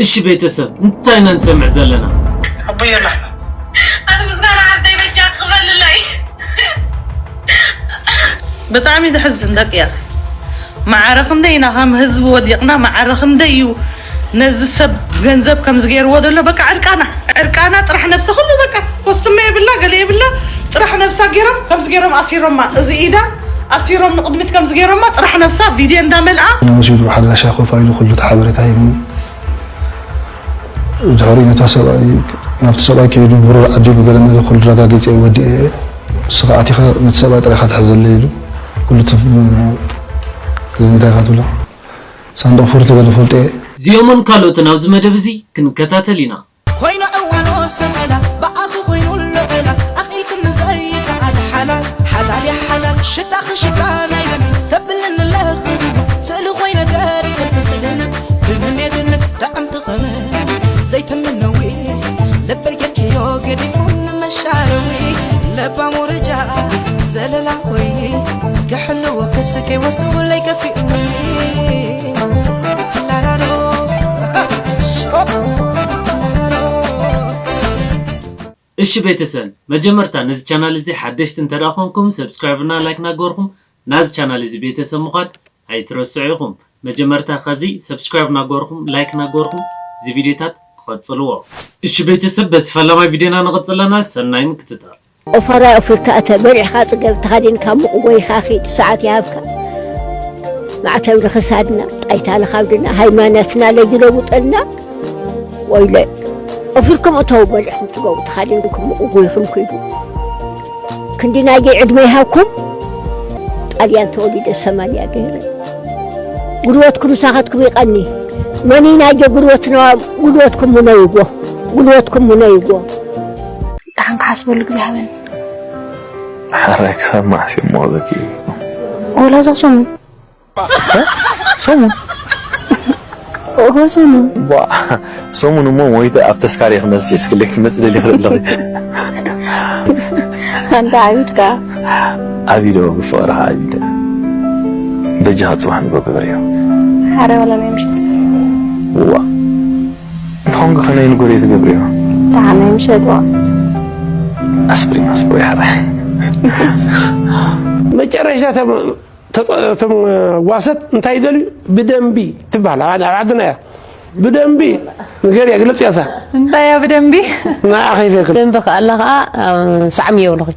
እሺ ቤተሰብ እንታይ ኢና ንሰምዕ ዘለና? ኣቦይ ኣሎ። ኣነ ምስጋና ዓብደይ በጃ ክበልለይ ብጣዕሚ ዘሕዝን ደቅያ። ማዕረ ክንደይ ኢና ከም ህዝቢ ወዲቕና፣ ማዕረ ክንደይ እዩ ነዚ ሰብ ገንዘብ ከምዚ ገይርዎ ዘሎ። በቃ ዕርቃና ዕርቃና ጥራሕ ነብሳ ኩሉ በቃ ኮስትሞ የብላ ገለ የብላ ጥራሕ ነብሳ ገይሮም ከምዚ ገይሮም ኣሲሮማ፣ እዚ ኢዳ ኣሲሮም ንቕድሚት ከምዚ ገይሮማ ጥራሕ ነብሳ ቪድዮ እንዳመልኣ ወሲዱ ሓድራሻ ኮፍ ኢሉ ኩሉ እቲ ሓበሬታ ሂብኒ። ድሕሪኡ ነታ ሰብኣይ ናብቲ ሰብኣይ ከይዱ ብሩር ዓዲጉ ገለ መለ ኩሉ ረጋጊፀ ወዲኤ እየ። ንስኻ ኣቲኻ ነቲ ሰብኣይ ጥራይ ኢኻ ትሕዘለይ ኢሉ ኩሉ እቲ እዚ እንታይ ኢኻ ትብሎ ሳንዱቕ ፍርቱ ገለ ፈልጦ እየ። እዚኦምን ካልኦትን ኣብዚ መደብ እዚ ክንከታተል ኢና። ኮይና እዋኖ ሰመላ ብኣኺ ኮይኑ ልዕላ ኣኺልክኒ ዘይከኣል ሓላል ሓላል እያ ሓላል ሽታኺ ሽታ ናይ ደሚ ተብልኒ ለኽዚ ስእሊ ኮይነ ደሪቐልኪ ስእልኒ ብምኔትኒ ጥዕምቲ ኸመ ዘይትምነዊ ልበይ ጌርክዮ ገዲፉኒ መሻረዊ ለባም ወረጃ ዘለላ ኮይኒ ክሕልወክስ ከይወስድውለይ ከፊኡኒ ላላሎ እሺ ቤተሰብ መጀመርታ ነዚ ቻናል እዚ ሓደሽቲ እንተደኣ ኮንኩም ሰብስክራይብ እና ላይክ ናገርኩም ናዚ ቻናል እዚ ቤተሰብ ምዃን ኣይትረስዑ ኢኹም። መጀመርታ ከዚ ሰብስክራይብ ናገርኩም ላይክ ናገርኩም እዚ ቪዲዮታት ትቐጽልዎ። እሺ ቤተሰብ በቲ ፈላማይ ቪዲዮና ንቐጽለና ሰናይ ምክትታል። ኦፋራይ ኦፊርካ እተ በሊዕኻ ጽገብ ተኻዲንካ ሙቕ ጎይኻ ኺድ ሰዓት ይሃብካ ማዕተብ ንኽሳድና ጣይታ ንኻብድና ሃይማኖትና ለይለውጠልና ወይለ ኦፊርኩም እተው በሊዕኹም ጽገቡ ተኻዲንኩም ሙቕ ጎይኹም ኪዱ ክንዲ ናየ ዕድመ ይሃብኩም ጣልያን ተወሊደ ሰማንያ ገይረ ጉልበትኩም ምሳኻትኩም ይቐኒ መን ናየ ጉልበትና ጉልበትኩም ሙነይዎ ጉልበትኩም ሙነይዎ ደሓን ክሓስበሉ ግዜ ሃበኒ። ሓራይ ክሳብ መዓስ እዮም መቕዘኪ? ወላ እዛ ሰሙን። ሰሙን? ኦሆ ሰሙን። ቧ ሰሙን እሞ ሞይተ ኣብ ተስካሪ ክመጽእ እስክልክ ትመጽእ ደሊ ይኽእል ኣለኹ። ኣንታ ዓቢድካ። ዓቢዶ ብፍቕርኻ ዓቢደ። በጃኻ ጽባሕ ንጎ ገበርዮ። ሓረ ወላ ናይ ምሽት። ዋ እንተኾንኩ ከመይ ንጎር እየ ትገብርዮ? ደሓን ናይ ምሸት ዋ። ኣስፕሪን ኣስፕሮ ይሓራ። መጨረሻ እቶም ጓሰት እንታይ ይደልዩ ብደንቢ ትበሃል ኣብ ዓድና እያ ብደንቢ ንገር እያ ግለፅ ያሳ እንታይ እያ ብደንቢ ንዓ ከይፈክር ደንቢ ከኣላ ከዓ ሳዕሚ የብልኺ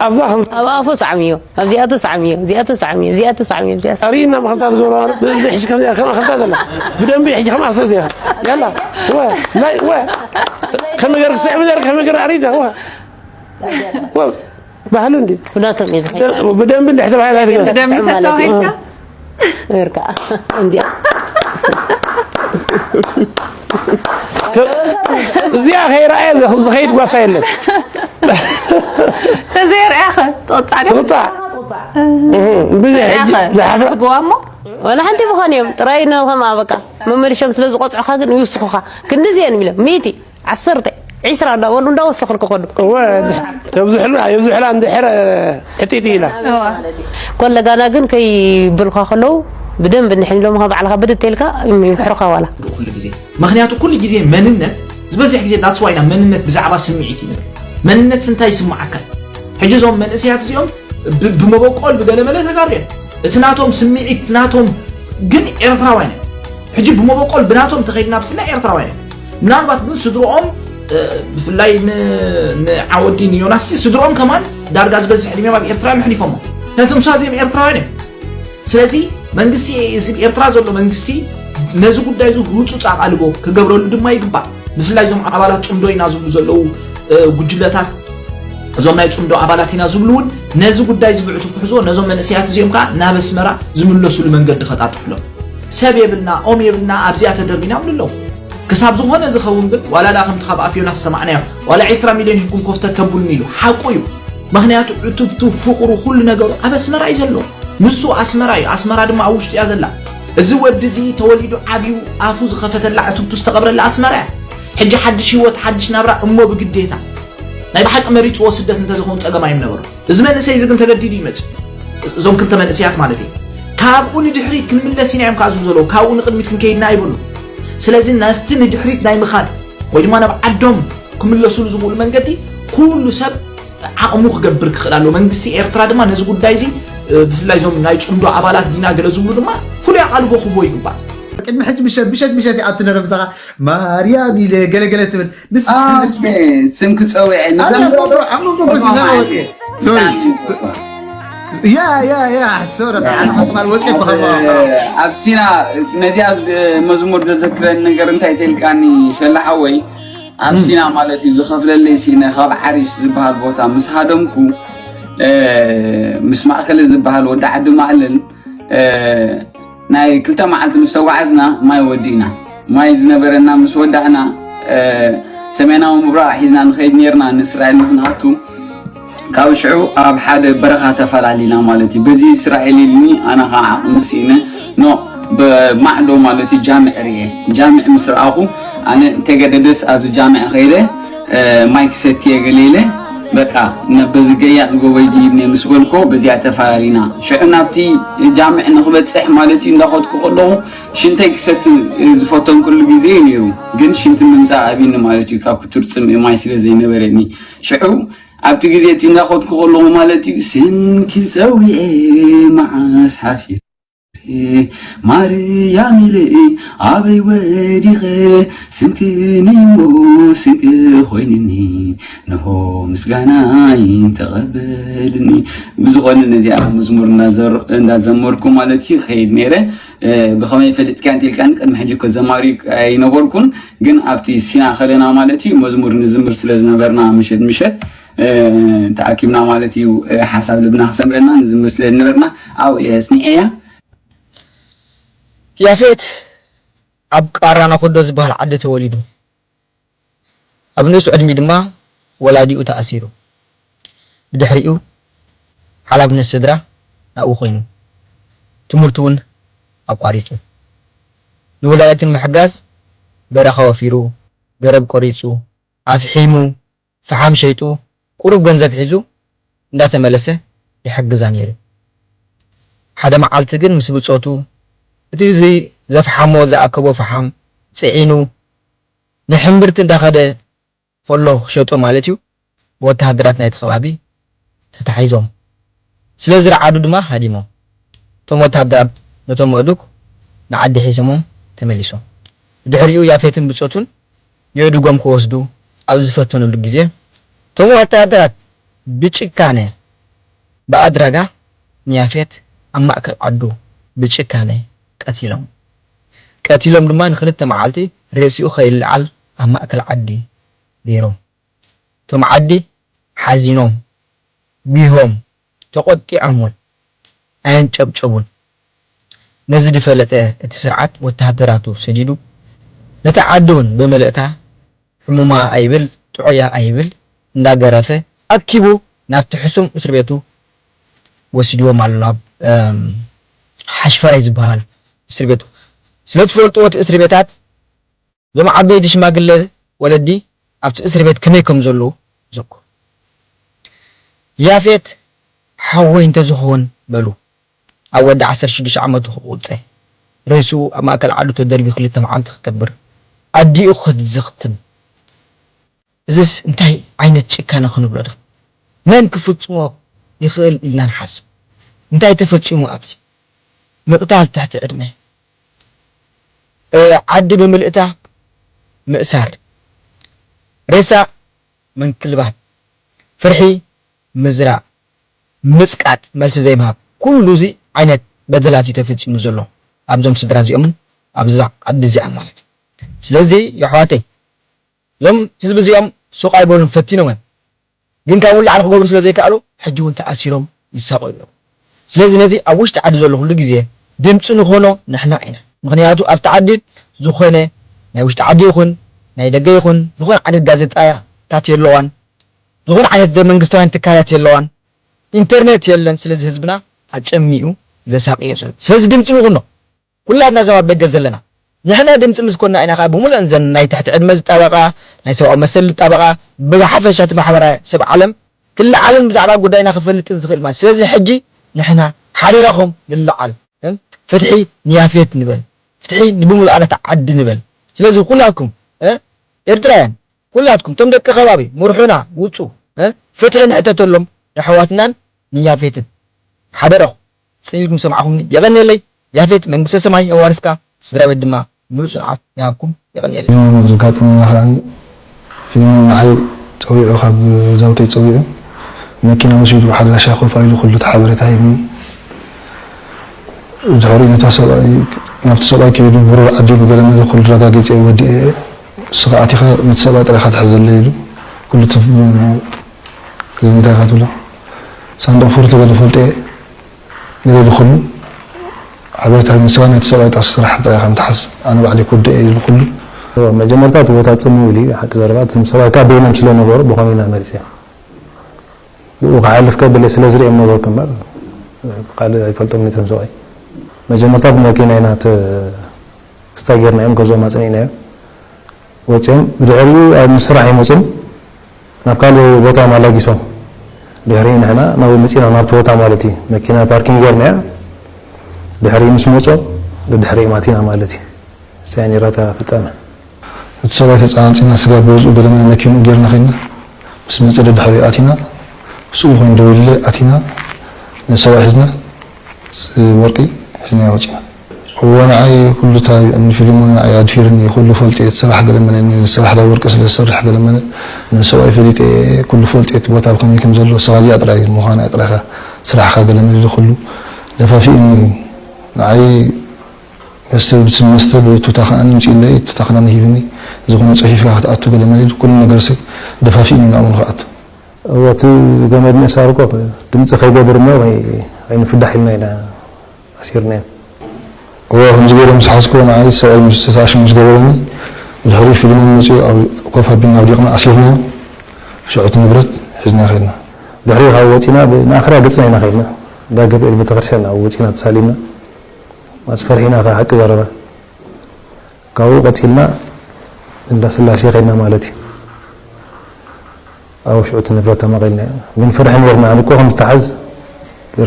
ኣብዛ ከም ኣብ ኣፉ ሳዕሚ እዩ ኣብዚኣቱ ሳዕሚ እዩ እዚኣቱ ሳዕሚ እዩ እዚኣቱ ሳዕሚ እዩ እዚኣ ኣሪና መኸምታ ዝገብሮ ብዚ ሕጂ ከም ከም ከምታ ዘላ ብደንቢ ሕጂ ከም ኣሰ እዚኣ ያላ ወ ናይ ወ ከም ነገር ክስዕብ ዘር ከም ነገር ኣሪዳ ወ ወ ባህሊ እንዲ ኩላቶም እዩ ዝኸይድ ብደንቢ እንድሕር ተባሂላ ኣይትገ ብደንቢ ተተባሂልካ ነርካ እንዲያ እዚኣ ከይረኣየ ዝኸይድ ጓሳ የለን ተዘይርኣኸ ትቕፃዕ ዶ ትቕፃዕ ብዙሕ ሕጂ ዝሓፍራ ግዋ እሞ ወላ ሓንቲ ምዃን እዮም ጥራይ ናብ ከም ኣበቃ መመሊሾም ስለ ዝቆፅዑኻ ግን ይውስኹኻ ክንድዚ እየን ኢሎም ሚእቲ ዓሰርተ ዒስራ እንዳበሉ እንዳወሰኹ ክኸዱ እወ ተብዝሕልና የብዝሕላ እንድሕር ሕጢጢ ኢላ ኮለጋና ግን ከይብልኳ ከለዉ ብደንብ እንድሕን ኢሎምኻ ባዕልኻ ብድት ኢልካ ይምሕርኻ ዋላ ኩሉ ግዜ ምክንያቱ ኩሉ ግዜ መንነት ዝበዝሕ ግዜ that's why ኢና መንነት ብዛዕባ ስምዒት እዩ ንብል መንነት እንታይ ይስምዓካ እዩ ሕጂ እዞም መንእሰያት እዚኦም ብ- ብመበቆል ብገለመለ ተጋሩ እዮም እቲ ናቶም ስምዒት ናቶም ግን ኤርትራውያን እዮም ሕጂ ብመበቆል ብናቶም ተኸይድና ብፍላይ ኤርትራውያን እዮም ምናልባት ግን ስድርኦም እ፣ ብፍላይ ን- ንዓወዲ ንዮናስ ሲ ስድርኦም ከማን ዳርጋ ዝበዝሕ ዕድሜም ኣብ ኤርትራ እዮም ኣሕሊፎሞ ነቶም ሰባት እዮም ኤርትራውያን እዮም ስለዚ መንግስቲ እዚ ኤርትራ ዘሎ መንግስቲ ነዚ ጉዳይ እዚ ህፁፅ ኣቓልቦ ክገብረሉ ድማ ይግባእ ብፍላይ እዞም ኣባላት ፅምዶ ኢና ዝብሉ ዘለዉ ጉጅለታት እዞም ናይ ፅምዶ ኣባላት ኢና ዝብሉ እውን ነዚ ጉዳይ እዚ ብዕቱብ ክሕዝዎ ነዞም መንእሰያት እዚኦም ከዓ ናብ ኣስመራ ዝምለሱሉ መንገዲ ከጣጥሑሎም ሰብ የብልና ኦም የብልና ኣብዚኣ ተደርቢና ይብሉ ኣለዉ ክሳብ ዝኾነ ዝኸውን ግን ዋላ ዳ ከምቲ ካብ ኣፍ ዮናስ ዝሰማዕናዮ ዋላ ዒስራ ሚልዮን ሂብኩም ኮፍ ተተብሉኒ ኢሉ ሓቁ እዩ ምኽንያቱ ዕቱብቱ ፍቕሩ ኩሉ ነገሩ ኣብ ኣስመራ እዩ ዘሎ ንሱ ኣስመራ እዩ ኣስመራ ድማ ኣብ ውሽጢ እያ ዘላ እዚ ወዲ እዚ ተወሊዱ ዓብዩ ኣፉ ዝኸፈተላ ዕቱብቱ ዝተቐብረላ ኣስመራ እያ ሕጂ ሓድሽ ህይወት ሓድሽ ናብራ እሞ ብግዴታ ናይ ብሓቂ መሪፅዎ ስደት እንተዝኸውን ፀገም ኣይምነበሮ እዚ መንእሰይ እዚ ግን ተገዲዱ ይመፅእ እዞም ክልተ መንእሰያት ማለት እዩ ካብኡ ንድሕሪት ክንምለስ ኢና እዮም ከዓ ዝብሉ ዘለዉ ካብኡ ንቅድሚት ክንከይድና ኣይበሉ ስለዚ ናብቲ ንድሕሪት ናይ ምኻድ ወይ ድማ ናብ ዓዶም ክምለሱሉ ዝኽእሉ መንገዲ ኩሉ ሰብ ዓቕሙ ክገብር ክኽእል ኣለዎ። መንግስቲ ኤርትራ ድማ ነዚ ጉዳይ እዚ ብፍላይ እዞም ናይ ጽምዶ ኣባላት ዲና ገለ ዝብሉ ድማ ፍሉይ ኣቓልቦ ክህቦ ይግባእ። ቅድሚ ሕጂ ምሸት ምሸት ምሸት ይኣቱ ነረ ብዛኻ ማርያም ኢለ ገለገለ ትብል ንስ ስም ክፀውዐ ኣብ መንጎ እኮ ሲና ወፅየ ሶሪ ያ ያ ያ ሶሪ ኣነ ማል ወፅየ ብኸማ ኣብ ሲና ነዚኣ መዝሙር ዘዘክረኒ ነገር እንታይ ተልካኒ ሸላሓወይ ኣብ ሲና ማለት እዩ ዝኸፍለለይ ሲነ ካብ ዓሪሽ ዝበሃል ቦታ ምስ ሃደምኩ ምስ ማእከለ ዝበሃል ወዲ ዓዲ ማእለል ናይ ክልተ መዓልቲ ምስ ተጓዓዝና ማይ ወዲእና ማይ ዝነበረና ምስ ወዳእና ሰሜናዊ ምብራቕ ሒዝና ንኸይድ ነርና ንእስራኤል ንክንኣቱ ካብ ሽዑ ኣብ ሓደ በረኻ ተፈላሊና ማለት እዩ በዚ እስራኤል ኢልኒ ኣነ ከዓ ዓቕሚ ስኢነ ኖ ብማዕዶ ማለት እዩ ጃምዕ ርየ ጃምዕ ምስ ረኣኹ ኣነ እንተገደደስ ኣብዚ ጃምዕ ከይደ ማይ ክሰትየ ገለ ኢለ በቃ በዚ ገያጥ ጎበይ ድይብኒ ምስ በልኮ በዚኣ ተፈራሪና ሽዑ ናብቲ ጃምዕ ንክበፅሕ ማለት እዩ እንዳኸድኩ ከለኹ ሽንተይ ክሰቲ ዝፈተንኩሉ ግዜ እዩ ነይሩ ግን ሽንቲ ምምፃእ ኣብኒ ማለት እዩ ካብ ክቱር ፅምኢ ማይ ስለ ዘይነበረኒ ሽዑ ኣብቲ ግዜ እቲ እንዳኸድኩ ከለኹ ማለት እዩ ስምኪ ፀዊዐ መዓስ ሓፊረ ማርያም ኢለ ኣበይ ወዲቐ ስምኪ ንሞ ስንቂ ኮይንኒ ንሆ ምስጋናይ ተቐበልኒ ብዝኾነ ነዚኣ መዝሙር እንዳዘመርኩ ማለት እዩ ክኸይድ ነይረ ብኸመይ ፈሊጥካ እንተ ኢልካኒ ቅድሚ ሕጂ እኮ ዘማሪ ኣይነበርኩን ግን ኣብቲ ሲና ከለና ማለት እዩ መዝሙር ንዝምር ስለ ዝነበርና ምሸት ምሸት ተኣኪብና ማለት እዩ ሓሳብ ልብና ክሰምረና ንዝምር ስለ ዝነበርና ኣብኡ እየ ኣፅኒዐያ ያፌት ኣብ ቃራናኾዶ ዝበሃል ዓዲ ተወሊዱ። ኣብ ንእሱ ዕድሚኡ ድማ ወላዲኡ ተኣሲሩ። ብድሕሪኡ ሓላፍነት ስድራ ናብኡ ኮይኑ። ትምህርቱ እውን ኣቋሪጹ። ንወላዲቱ ንምሕጋዝ በረኻ ወፊሩ፣ ገረብ ቆሪጹ፣ ኣፍሒሙ፣ ፈሓም ሸይጡ ቁሩብ ገንዘብ ሒዙ እንዳተመለሰ ይሕግዛ ነይሩ። ሓደ መዓልቲ ግን ምስ ብጾቱ እቲ እዚ ዘፍሓሞ ዝኣከቦ ፈሓም ጽዒኑ ንሕምብርቲ እንዳኸደ ከሎ ክሸጦ ማለት እዩ ብወተሃደራት ናይቲ ከባቢ ተታሒዞም ስለ ዝረዓዱ ድማ ሃዲሞም። እቶም ወተሃደራት ነቶም ኣእዱግ ንዓዲ ሒዞሞም ተመሊሶም። ብድሕሪኡ ያፌትን ብጾቱን የእዱጎም ክወስዱ ኣብ ዝፈተኑሉ ግዜ እቶም ወተሃደራት ብጭካነ ብኣድራጋ ንያፌት ኣብ ማእከል ዓዱ ብጭካነ ቀቲሎም። ቀቲሎም ድማ ንክልተ መዓልቲ ሬስኡ ከይለዓል ኣብ ማእከል ዓዲ ገይሮም። እቶም ዓዲ ሓዚኖም፣ ጒሆም፣ ተቖጢዖም እውን ኣየንጨብጨቡን። ነዚ ዝፈለጠ እቲ ስርዓት ወተሃደራቱ ሰዲዱ ነታ ዓዲ እውን ብምልእታ ሕሙማ ኣይብል ጥዑያ ኣይብል እንዳገረፈ ኣኪቡ ናብቲ ሕሱም እስር ቤቱ ወሲድዎም ኣሎ ናብ ሓሽፈራይ ዝበሃል እስር ቤቱ ስለ ትፈልጥዎ እቲ እስር ቤታት እዞም ዓበይቲ ሽማግለ ወለዲ ኣብቲ እስር ቤት ከመይ ከም ዘለዉ ዘኩ ያፌት ሓወይ እንተዝኸውን በሉ ኣብ ወዲ ዓሰርተ ሽዱሽተ ዓመቱ ክቁጸ ሬስኡ ኣብ ማእከል ዓዱ ተደርቢዩ ክልተ መዓልቲ ክከብር ኣዲኡ ክትዝኽትም እዝስ እንታይ ዓይነት ጭካነ ክንብሎ ዶ መን ክፍጽሞ ይኽእል ኢልና ንሓስብ እንታይ ተፈጺሙ ኣብዚ ምቕታል ትሕቲ ዕድመ ዓዲ ብምልእታ ምእሳር ሬሳ ምንክልባት ፍርሒ ምዝራእ ምጽቃጥ መልሲ ዘይምሃብ ኩሉ እዚ ዓይነት በደላት እዩ ተፈጺሙ ዘሎ ኣብዞም ስድራ እዚኦምን ኣብዛ ዓዲ እዚኣ ማለት እዩ ስለዚ የሕዋተይ እዞም ህዝቢ እዚኦም ሱቕ ኣይበሉን ፈቲኖም እዮም ግን ካብ ውላዕሊ ክገብሩ ስለ ዘይከኣሉ ሕጂ እውን ተኣሲሮም ይሳቐዩ ኣለዉ ስለዚ ነዚ ኣብ ውሽጢ ዓዲ ዘሎ ኩሉ ግዜ ድምፂ ንኾኖ ንሕና ኢና ምክንያቱ ኣብቲ ዓዲ ዝኾነ ናይ ውሽጢ ዓዲ ይኹን ናይ ደገ ይኹን ዝኾነ ዓይነት ጋዜጣታት የለዋን ዝኾነ ዓይነት ዘመንግስታውያን ትካላት የለዋን ኢንተርኔት የለን ስለዚ ህዝብና ኣጨሚኡ ዘሳቅዮ ዘሎ ስለዚ ድምፂ ንኹኖ ኩላትና እዞም ኣብ ደገ ዘለና ንሕና ድምፂ ምስ ኮና ኢና ከዓ ብምሉአን ዘን ናይ ትሕቲ ዕድመ ዝጣበቃ ናይ ሰብኣዊ መሰል ዝጣበቃ ብሓፈሻ እቲ ማሕበራዊ ሰብ ዓለም ክለዓልን ብዛዕባ ጉዳይና ክፈልጥን ዝኽእል ማለት ስለዚ ሕጂ ንሕና ሓደራኹም ንለዓል ፍትሒ ንያፌት ንበል ፍትሒ ንብምሉኣነት ዓዲ ንበል ስለዚ ኩላትኩም፣ እ፣ ኤርትራውያን፣ ኩላትኩም፣ እቶም ደቂ ከባቢ፣ ምርሑና፣ ውጹ፣ እ፣ ፍትሒ ንሕተተሎም፣ ንኣሕዋትናን ንያፌትን። ሓደራኹም፣ ጽን ኢልኩም ሰማዕኹምኒ፣ የቐንየለይ። ያፌት፣ መንግስተ ሰማይ የዋርስካ፣ ስድራ ቤት ድማ ምሉእ ጽንዓት ይሃብኩም፣ የቐንየለይ። ፊልሞን ዘጋጠመና ከኣ፣ ፊልሞን ንዓይ ጸዊዑ ካብ ገዛውተይ ጸዊዑ፣ መኪና ወሲዱ ሓደ ጋሻ ኮፍ ኢሉ ኩሉ እቲ ሓበሬታ ሂብኒ። ድሕሪኡ ነታ ሰብኣይ፣ ናብቲ ሰብኣይ ከይዱ ብሩር ዓዲጉ ገለ መለ ኩሉ ረጋጊጸ ወዲኤ እየ። ንስኻ ኣቲኻ ነቲ ሰብኣይ ጥራይ ኢኻ ትሕዘለይ ኢሉ። ኩሉ እቲ፣ እዚ እንታይ ኢኻ ትብሎ? ሳንዱቕ ፍርቶ ገለ ፈልጦ እየ። ገለ ኢሉ ኩሉ ሓበሬታ ንስኻ ነቲ ሰብኣይ ጥራይ ስራሕ ጥራይ ኢኻ ምትሓዝ። ኣነ ባዕለይ ክውድእ እየ ኢሉ ኩሉ። መጀመርታ እቲ ቦታ ጽምው ኢሉ እዩ፣ ሓቂ ዘረባ። እቶም ሰባት ከኣ በይኖም ስለ ነበሩ ብኸመይ ኢና መሪጽ እያ። ብኡ ክሓልፍ ከብል ስለ ዝርእዮም ነበርኩ እምበር፣ ካልእ ኣይፈልጦም ነቶም ሰብኣይ። መጀመርታ ብመኪና ኢና ተ-፣ ስታይ ጌርናዮም፣ ገዝኦም ኣጽኒዕናዮም። ወጺኦም፣ ብድሕሪኡ ኣብ ምስ ስራሕ ይመጹን ናብ ካልእ ቦታ ማላጊሶም። ድሕሪኡ ንሕና ናብኡ መጺና፣ ናብቲ ቦታ ማለት እዩ። መኪና ፓርኪንግ ጌርናያ፣ ድሕሪኡ ምስ መጹ፣ ብድሕሪኡ ማቲና ማለት እዩ። እዚኣ ነይራ እታ ፍጻመ። እቲ ሰብኣይ ተጸናንጺና ስጋ ብወዝኡ ገለ መለ መኪንኡ ጌርና ኸድና። ምስ መጸ ደድሕሪኡ ኣቲና። ምስኡ ኮይኑ ደዊሉለይ ኣቲና። ነቲ ሰብኣይ ሒዝና፣ ስ-፣ ወርቂ ሒዝናዮ ወጺና። እወ ንዓይ ኩሉ እታ ንፊልሞን ንዓይ ኣድፊርኒ፣ ኩሉ ፈልጥየ፣ እቲ ስራሕ ገለ መለ፣ ስራሕ ዳ ወርቂ ስለ ዝሰርሕ ገለ መለ፣ ነቲ ሰብኣይ ፈሊጠ፣ ኩሉ ፈልጥየ፣ እቲ ቦታ ብኸመይ ከም ዘሎ፣ ስኻ እዚኣ ጥራይ ምዃና ጥራይኻ ስራሕኻ ገለ መለ ኢሉ ኩሉ ደፋፊእኒ። ንዓይ መስተ፣ ብስም መስተ ብቱታ ከኣ ምጽኢለይ፣ ቱታ ክዳን ሂብኒ፣ ዝኾነ ጽሒፍካ ክትኣቱ ገለ መለ ኢሉ፣ ኩሉ ነገርሲ ደፋፊእኒ ናብኡ ንኽኣቱ። እወ፣ እቲ ገመድ ምእሳር እኮ ድምጺ ከይገብር እሞ ወይ ኣይንፍዳሕ ኢልና ኢና ኣሲርናዮ። እወ፣ ከምዚ ገይሩ ምስ ሓዝክዎ ንዓይ ሰብኣይ ምስ ተኣሽሙ ምስ ገበረኒ፣ ብድሕሪኡ ፊልሞን መጺኡ ኣብ ኮፍ ኣቢልና ኣውዲቕና ኣሲርናዮ፣ ሽዑ እቲ ንብረት ሒዝና ከድና። ድሕሪኡ ካብ ወጺና ብ-፣ ንኣኽርያ ገጽና ኢና ከድና። እንዳ ገብርኤል ቤተክርስትያን ኣብኡ ወጺና ተሳሊምና። ኣስፈሪሕና ከኣ ሓቂ ዘረባ። ካብኡ ቀጺልና እንዳ ስላሴ ከድና ማለት እዩ። ኣብኡ ሽዑ እቲ ንብረት ተመቒልና። ግን ፍርሒ ነይርና። ኣነ እኮ ከም ዝተሓዝ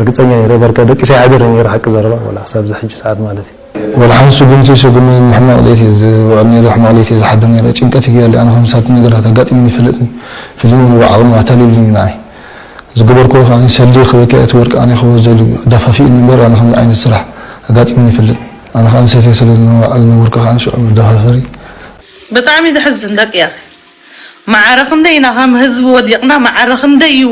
ርግጸኛ ነይረ። በርቀ ደቂሰ ኣይሓድርን ነይረ፣ ሓቂ ዘረባ፣ ወላ ክሳብ እዚ ሕጂ ሰዓት ማለት እዩ። ወላ ሓንቲ ስጉምቲ ይስጉመኒ፣ ሕማቕ ለይቲ እየ ዝውዕል ነይረ፣ ሕማቕ ለይቲ እየ ዝሓድር ነይረ። ጭንቀት ይግበረለይ። ኣነ ከምዚ ዓይነት ነገራት ኣጋጢሙኒ ይፈልጥን፣ ፊልሞን ብዓቕሙ ኣታሊሉኒ ንዓይ። ዝገበርክዎ ከኣ ሰልዲ ክበኪ እቲ ወርቂ ኣነ ክወስደሉ ኣደፋፊኡኒ እምበር ኣነ ከምዚ ዓይነት ስራሕ ኣጋጢሙኒ ይፈልጥን። ኣነ ከኣ ሰትየ ስለ ዝነበርኩ ከኣ ሽዑ መደፋፈሪ። ብጣዕሚ ዘሕዝን ደቂ ኣኺ። ማዕረ ክንደይ ኢና ከም ህዝቢ ወዲቕና፣ ማዕረ ክንደይ እዩ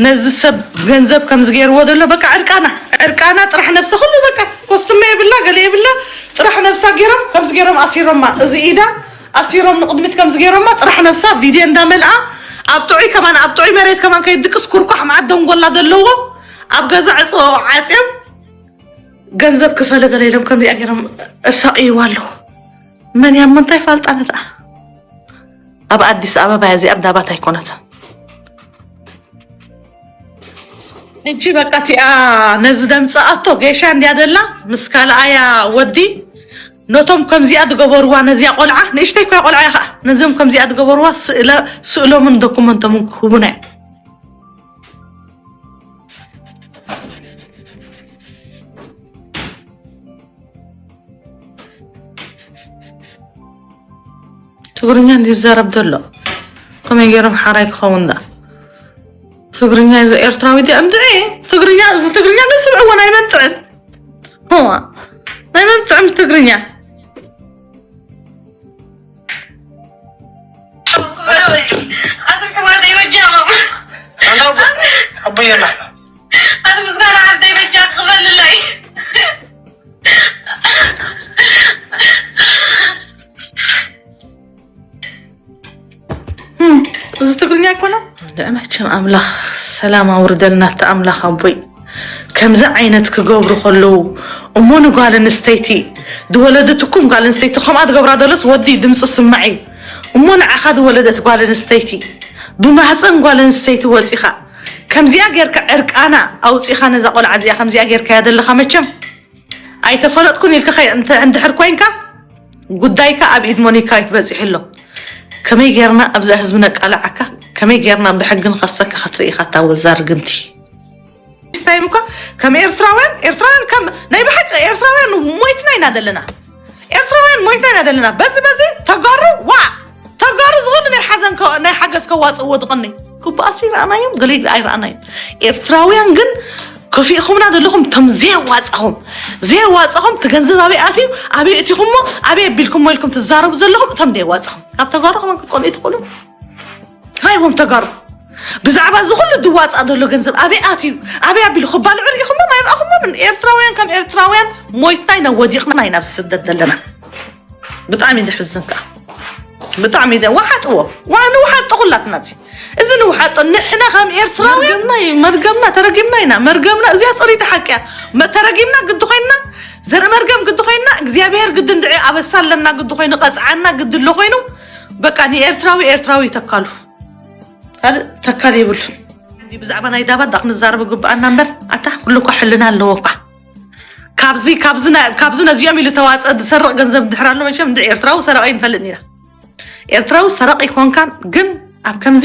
ነዚ ሰብ ገንዘብ ከምዚ ገይርዎ ዘሎ። በቃ ዕርቃና፣ ዕርቃና ጥራሕ ነብሳ ኩሉ በቃ ኮስትሞ የብላ፣ ገለ የብላ፣ ጥራሕ ነብሳ ገይሮም ከምዚ ገይሮም ኣሲሮማ። እዚ ኢዳ ኣሲሮም ንቕድሚት ከምዚ ገይሮማ፣ ጥራሕ ነብሳ ቪድዮ እንዳመልኣ፣ ኣብ ጥዑይ ከማን፣ ኣብ ጥዑይ መሬት ከማን ከይድቅስ ኩርኳሕ መዓት ደንጎላ ዘለዎ ኣብ ገዛ ዕጽ ዓጽዮም ገንዘብ ክፈለ ገለ ኢሎም ከምዚኣ ገይሮም እሳቕይዋ ኣለዉ። መን እያ እሞ እንታይ ፋልጣ ነታ? ኣብ ኣዲስ ኣበባ እያ እዚኣ፣ ኣብ ዳባት ኣይኮነትን። ሕጂ በቃ እቲኣ ነዚ ደምፅኣቶ ጌሻ እንድያ ደላ ምስ ካልኣያ ወዲ ነቶም ከምዚኣ ዝገበርዋ ነዚኣ ቆልዓ ንእሽተይ እኳ ቆልዓ እያ ከዓ ነዞም ከምዚኣ ዝገበርዋ ስእለ-፣ ስእሎምን ዶኩመንቶምን ክህቡና እዮም። ትግርኛ እንዲ ዝዛረብ ዘሎ ከመይ ገይሮም ሓራይ ክኸውን ዳ? ትግርኛ እዚ ኤርትራዊ ዲ እንድዒ ትግርኛ፣ እዚ ትግርኛ ግን ስምዕዎ ናይ መን ጥዕም? ሆዋ፣ ናይ መን ጥዕም ትግርኛ? ኣቶም ሕዋተይ በጃኹም። ኣቦየና። ኣቲ ምስጋና ዓብደይ በጃ ክፈልለይ። እም፣ እዚ ትግርኛ ኣይኮነን። እንድዒ መቸም ኣምላኽ ሰላም ኣውርደልና፣ እቲ ኣምላኽ ኣቦይ። ከምዚ ዓይነት ክገብሩ ከለዉ፣ እሞ ንጓል ኣንስተይቲ ዝወለደትኩም ጓል ኣንስተይቲ ከምኣ ትገብራ ዘሎስ ወዲ ድምፂ ስማዕ እዩ። እሞ ንዓኻ ዝወለደት ጓል ኣንስተይቲ፣ ብማህፀን ጓል ኣንስተይቲ ወፂኻ፣ ከምዚኣ ጌርካ ዕርቃና ኣውፂኻ ነዛ ቆልዓ እዚኣ ከምዚኣ ጌርካያ ዘለኻ መቸም ኣይተፈለጥኩን ኢልካ ከይ-፣ እንተ-፣ እንድሕር ኮይንካ ጉዳይካ ኣብ ኢድ ሞኒካ እዩ ትበፂሑ ኣሎ። ከመይ ጌርና ኣብዛ ህዝቢ ነቃልዓካ? ከመይ ጌርና ብሕጊ ንኸሰካ ክትርኢ ኢኻ እታ ወዛ ርግምቲ? This time እኮ ከም ኤርትራውያን፣ ኤርትራውያን ከም ናይ ብሓቂ ኤርትራውያን ሞይትና ኢና ዘለና። ኤርትራውያን ሞይትና ኢና ዘለና። በዚ በዚ እስከ ዋፅእዎ ዝቐኒ ክበኣሱ ይረኣናዮም፣ ገለ ኣይረኣናዮም። ኤርትራውያን ግን ከፊእኹምና ዘለኹም፣ እቶም ዘየዋፀኹም፣ ዘየዋፀኹም፣ እቲ ገንዘብ ኣበይ ኣትዩ፣ ኣበይ እቲኹሞ፣ ኣበይ ኣቢልኩሞ ኢልኩም ትዛረቡ ዘለኹም፣ እቶም ዘየዋፀኹም። ካብ ተጋሩ ከማን ክትቀንኡ ትኽእሉ። ራይቦም ተጋሩ ብዛዕባ እዚ ኩሉ ዝዋፃእ ዘሎ ገንዘብ ኣበይ ኣትዩ፣ ኣበይ ኣቢሉ ክባልዑ ርኢኹሞም ኣይረኣኹሞምን። ኤርትራውያን ከም ኤርትራውያን ሞይትና ኢና ወዲቕና ኢና ኣብ ስደት ዘለና። ብጣዕሚ ዘሕዝን ከዓ። ብጣዕሚ ደ-፣ ወሓጥዎ። ዋ-፣ ንውሓጦ ኩላትና እዚ። እዚ ንውሓጦ። ንሕና ከም ኤርትራውያን መርገምና እዩ፣ መርገምና ተረጊምና ኢና። መርገምና እዚኣ ፅሪት ሓቂ እያ። መ-፣ ተረጊምና ግዲ ኮይንና፣ ዘርኢ መርገም ግዲ ኮይንና፣ እግዚኣብሔር ግዲ እንድዒ ኣበሳ ኣለና ግዲ ኮይኑ፣ ቀፅዓና ግዲ ኣሎ ኮይኑ፣ በቃ ንኤርትራዊ ኤርትራዊ ይተካሉ። ካልእ ተካል የብሉን። እንዲ ብዛዕባ ናይ ዳባት ዳ ክንዛረብ ግብኣና እምበር፣ ኣታ ኩሉ እኮ ሕልና ኣለዎ እኳ። ካብዚ፣ ካብዚ ና-፣ ካብዚ ነዚኦም ኢሉ ተዋፀ ዝሰርቕ ገንዘብ እንድሕር ኣሎ፣ መቸም እንዲ ኤርትራዊ ሰረቐ ይንፈልጥ ኢና። ኤርትራዊ ሰረቕ ይኮንካን፣ ግን ኣብ ከምዚ፣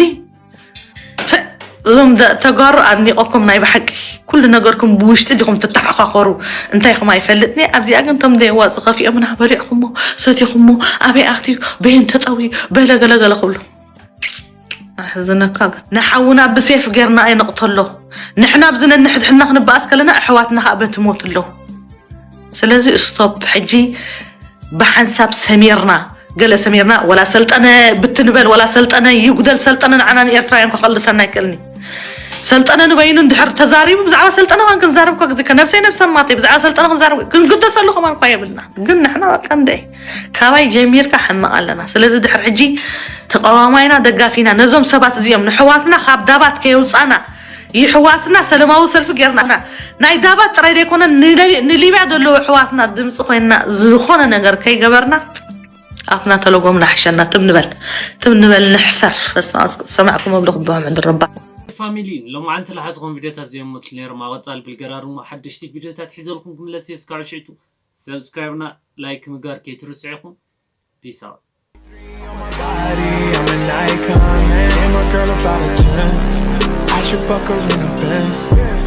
ፍ-፣ እዞም ደ-፣ ተጋሩ ኣድኒቐኩም ናይ ብሓቂ። ኩሉ ነገርኩም ብውሽጢ ዲኹም ትተሓኻኸሩ፣ እንታይ ኢኹም ኣይፈልጥኒ። ኣብዚኣ ግን እቶም ደየዋፅ ከፊኦምና፣ በሊዕኩሞ፣ ሰቲኹሞ፣ ኣበይ ኣትዩ፣ በየን ተጠውዩ፣ በለ ገለ ገለ ክብሉ። ኣሕዝነካ ግን። ንሓውና ብሴፍ ጌርና ኣይንቕተሎ። ንሕና ኣብዚ ነንሕድሕድና ክንበኣስ ከለና፣ ኣሕዋትና ከዓ በቲ ሞት ኣለዉ። ስለዚ ስቶፕ። ሕጂ ብሓንሳብ ሰሚርና፣ ገለ ሰሚርና፣ ወላ ሰልጠነ ብትንበል፣ ወላ ሰልጠነ ይጉደል፣ ሰልጠነ ንዓና ንኤርትራውያን ከኸልሰና ኣይክእልኒ። ሰልጠነ ንበይኑ እንድሕር ተዛሪቡ፣ ብዛዕባ ሰልጠነ ከማን ክንዛረብ እኳ ግዜ ከ-፣ ነብሰይ ነብሰ ማተይ፣ ብዛዕባ ሰልጠነ ክንዛረብ፣ ክንግደሰሉ ከማን እኳ የብልና። ግን ንሕና በቃ እንደ ካባይ ጀሚርካ ሕማቕ ኣለና። ስለዚ ድሕር ሕጂ ተቃዋማይና ደጋፊና፣ ነዞም ሰባት እዚኦም ንሕዋትና ካብ ዳባት ከየውጻና፣ ይሕዋትና ሰለማዊ ሰልፊ ጌርና፣ ናይ ዳባት ጥራይ ዘይኮነ ንሊ-፣ ንሊብያ ዘለዉ ኣሕዋትና ድምፂ ኮይንና ዝኾነ ነገር ከይገበርና ኣፍና ተለጎምና ሕሸና። ትም ንበል፣ ትም ንበል፣ ንሕፈር። በስመ ኣብ፣ ሰማዕኩም ኣብሎ ክበሃም ዕድል ረባ። ፋሚሊ፣ ሎማዓንቲ ዝሓዝኹም ቪድዮታት እዚኦም መስሉ ነይሮም። ኣብ ቀፃሊ ብልገራር እሞ ሓደሽቲ ቪድዮታት ሒዘልኩም ክምለስ እየ። እስካብ ሽዕቱ ሰብስክራይብና ላይክ ምግባር ከይትርስዑ ኢኹም። ፒስ ኣውት። Body, I'm an icon. And my girl about a ten. I should fuck her in the Benz.